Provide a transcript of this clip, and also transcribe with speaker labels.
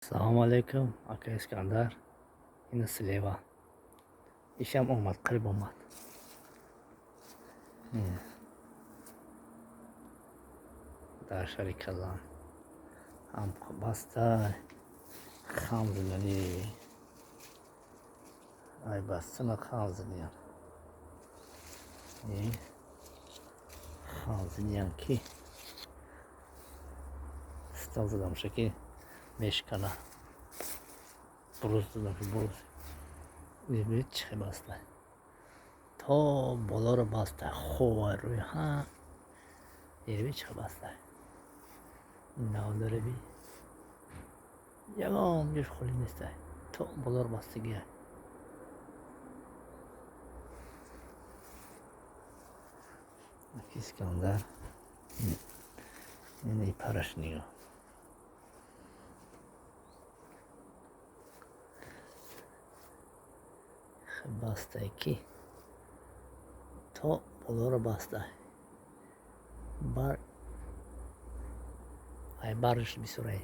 Speaker 1: Салому алейкум, ака Искандар. Ина слева. Ишам омад, қариб омад. Дар шаҳри Казан. Ҳам баста, хам задани. Ай бастана хам задиян. Хам задиян ки стол задамша ки мешкана. Брус задамша, брус. Бибинед, чӣ хел баста. То болоро баста, хова рӯи ҳа. Бибинед, чӣ хел баста. Навдаре би. Ягон ҷош холӣ неста. То болоро бастагия. Искандар. Ин параш нигоҳ. Бастае ки то болоро баста. Бар ай барш бисёрай.